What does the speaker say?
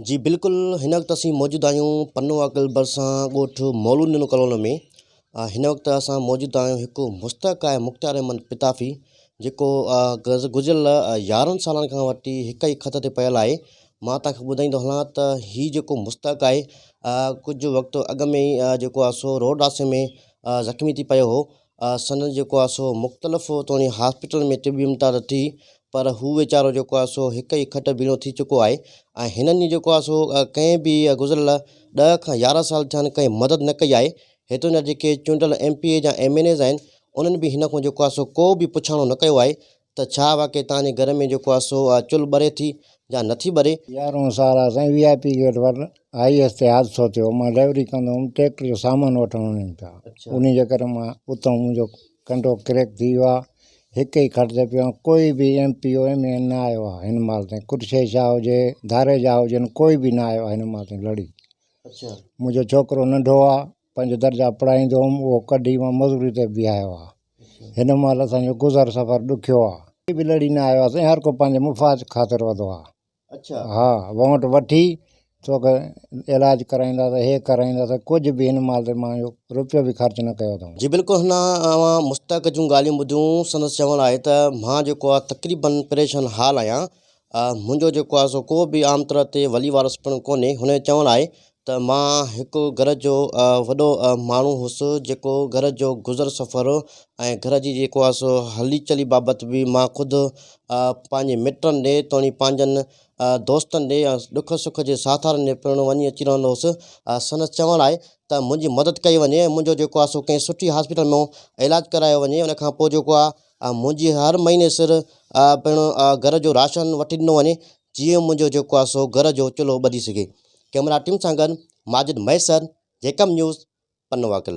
جي بلڪل هن وقت اسين موجود آهيون پنو عاقل ڀرسان ڳوٺ مولودڏنو ڪلوني ۾ هن وقت اسان موجود آهيون هڪ مستحق آهي مختيار احمد پتافي جيڪو گذريل يارهن سالن کان وٺي هڪ ئي خط تي پيل آهي مان توهان کي ٻڌائيندو هلان ته هي جيڪو مستحق آهي ڪجهه وقت اڳ ۾ ئي جيڪو آهي سو روڊ حادثي ۾ زخمي ٿي پيو هو سندن جيڪو آهي سو مختلف توڻي هاسپيٽل ۾ طبي امداد ٿي پر هو ويچارو جيڪو آهي سو هڪ ئي کٽ ٻيڻو ٿي چڪو آهي ۽ هنن جي جيڪو آهي سو ڪنهن به گذريل ڏهه کان يارهن سال ٿيا آهن ڪنهن مدد نه ڪئي آهي هتان جا جيڪي چونڊيل ايم پي اي يا ايم اين ايز آهن انهن به هن کان جيڪو آهي سو ڪو به پڇاڻو نه ڪيو آهي ته ڇا واقعي توهان جي گهر ۾ جيڪو آهي سو چلهه ٻري ٿي يا نٿي ٻري؟ يارهون سال آ سائين وي آء پي گيٽ وٽ هائي ايس تي حادثو ٿيو مان ڊرائيوري ڪندو هوم ٽريڪٽر جو سامان وٺڻ وڃن پيا انهي جي ڪري مان اتان منهنجو ڪنڊو ڪريڪ ٿي ويو آ هڪ ئي کٽ تي پيو آهيان ڪوئي به M P O M N نه آيو آ هن مهل تائين قرشي شاهه هجي ڌاريجا هجن ڪوئي به نه آيو آ هن مهل تائين لڙي منهنجو ڇوڪرو ننڍو آ پنج درجا پڙهائيندو هوم اهو ڪڍي مان مزوري تي بيهايو آ هن مهل اسان جو گذر سفر ڏکيو آ. ڪوئي به لڙي نه آيو آ سائين هر ڪو پنهنجي مفاد خاطر وڌو آ. ها وونٽ وٺي توکي علاج ڪرائينداسين هي ڪرائينداسين ڪجهه به هن مهل تي مان جو روپيو به خرچ نه ڪيو اٿئون. جي بلڪل هن اوهان مستحق جون ڳالهيون ٻڌيون سندس چوڻ آهي ته مان جيڪو آ تقريبن پريشان حال آهيان منهنجو جيڪو آهي سو ڪو به عام طرح تي ولي وارث پڻ ڪونهي. هن جو چوڻ آهي ته مان هڪ گهر جو وڏو ماڻهو هوس جيڪو گهر جو گذر سفر ۽ گهر جي جيڪو آهي سو هلي چلي بابت به مان خود پنهنجي مٽن ڏي توڻي پنهنجن دوستن ڏي ڏک سک جي ساٿارن ڏي پڻ وڃي اچي رهندو هوس. سندس چوڻ آهي ته منهنجي مدد ڪئي وڃي ۽ منهنجو جيڪو آهي سو ڪنهن سٺي هاسپيٽل ۾ علاج ڪرايو وڃي ان کان پوء جيڪو آهي منهنجي هر مهيني سر پڻ گهر جو راشن وٺي ڏنو وڃي جيئن منهنجو جيڪو آهي سو گهر جو چلهو ٻڌي سگهي. ڪئميرا ٽيم سان گڏ ماجد مهيسر، جيڪب نيوز، پنوعاقل.